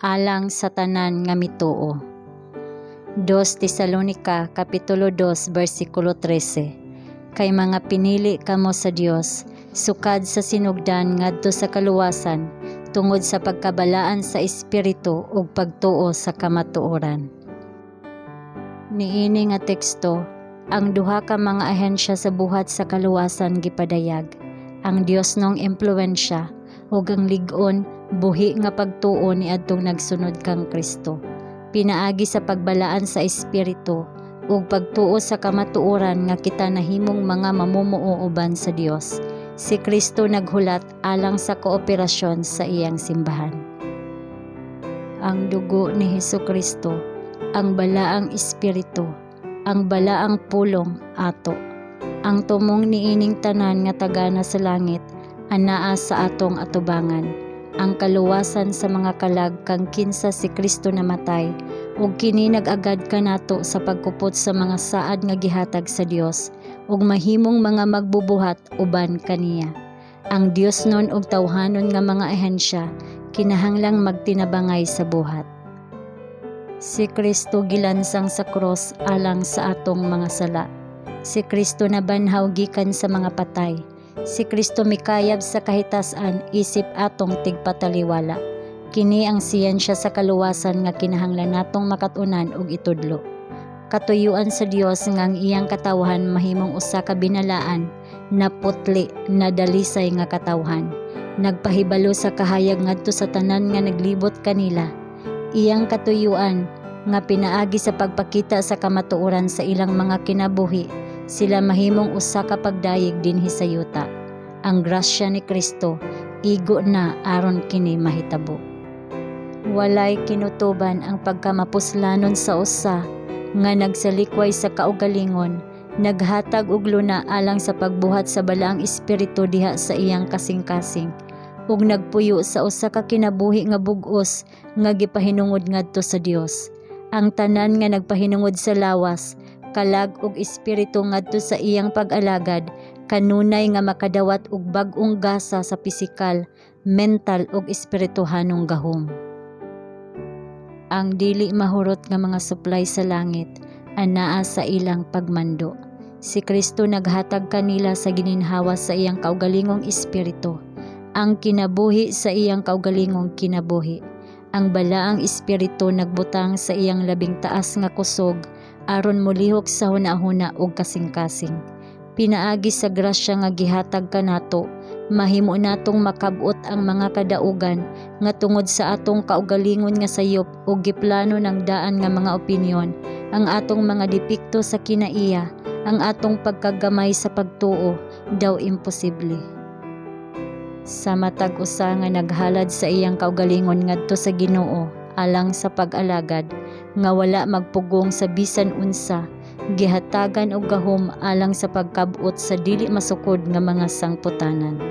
Alang sa tanan nga mituo. 2 Tesalonica kapitulo 2 bersikulo 13. Kay mga pinili kamo sa Dios sukad sa sinugdan ngadto sa kaluwasan tungod sa pagkabalaan sa Espiritu ug pagtuo sa kamatuoran. Niini nga teksto, ang duha ka mga ahensya sa buhat sa kaluwasan gipadayag: ang Diosnong impluwensya ug ang lig-on, buhi nga pagtuo niadtong nagsunod kang Kristo. Pinaagi sa pagbalaan sa Espiritu ug pagtuo sa kamatuoran nga kita nahimong mga mamumuo uban sa Dios. Si Kristo naghulat alang sa kooperasyon sa iyang simbahan. Ang dugo ni Hesus Kristo, ang balaang Espiritu, ang balaang pulong ato. Ang tumong niining tanan nga tagana sa langit anaa sa atong atubangan. Ang kaluwasan sa mga kalag kang kinsa si Kristo namatay ug kini nag-agad kanato sa pagkupot sa mga saad nga gihatag sa Dios ug mahimong mga magbubuhat uban kaniya. Ang Diosnon ug tawhanon nga mga ahensya kinahanglang magtinabangay sa buhat. Si Kristo gilansang sa krus alang sa atong mga sala. Si Kristo nabanhaw gikan sa mga patay. Si Kristo mikayab sa kahitas-an isip atong tigpataliwala. Kini ang siyensya sa kaluwasan nga kinahanglan natong makat-unan ug itudlo. Katuyuan sa Dios nga ang iyang katawhan mahimong usa ka binalaan, naputli, nadalisay nga katawhan. Nagpahibalo sa kahayag ngadto sa tanan nga naglibot kanila. Iyang katuyuan nga pinaagi sa pagpakita sa kamatuoran sa ilang mga kinabuhi, sila mahimong usa ka pagdayeg dinhi sa yuta. Ang grasya ni Kristo igo na aron kini mahitabo. Walay kinutuban ang pagkamapuslanon sa usa nga nagsalikway sa kaugalingon, naghatag og luna alang sa pagbuhat sa balaang Espiritu diha sa iyang kasing-kasing ug nagpuyo sa usa ka kinabuhi nga bug-os nga gipahinungod ngadto sa Dios. Ang tanan nga nagpahinungod sa lawas, kalag ug espiritu ngadto sa iyang pag-alagad kanunay nga makadawat og bag-ong gasa sa pisikal, mental ug espirituhanong gahom. Ang dili mahurot nga mga supply sa langit anaa sa ilang pagmando. Si Kristo naghatag kanila sa gininhawa sa iyang kaugalingong espiritu, ang kinabuhi sa iyang kaugalingong kinabuhi. Ang balaang Espiritu nagbutang sa iyang labing taas nga kusog aron molihok sa hunahuna ug kasing-kasing. Pinaagi sa grasya nga gihatag kanato, mahimo natong makab-ot ang mga kadaugan nga tungod sa atong kaugalingon nga sayop ug giplano ng daan nga mga opinyon, ang atong mga depekto sa kinaiya, ang atong pagkagamay sa pagtuo, daw imposible. Sa matag usa nga naghalad sa iyang kaugalingon ngadto sa Ginoo alang sa pag-alagad nga wala magpugong sa bisan unsa, gihatagan og gahom alang sa pagkab-ot sa dili masukod nga mga sangputanan.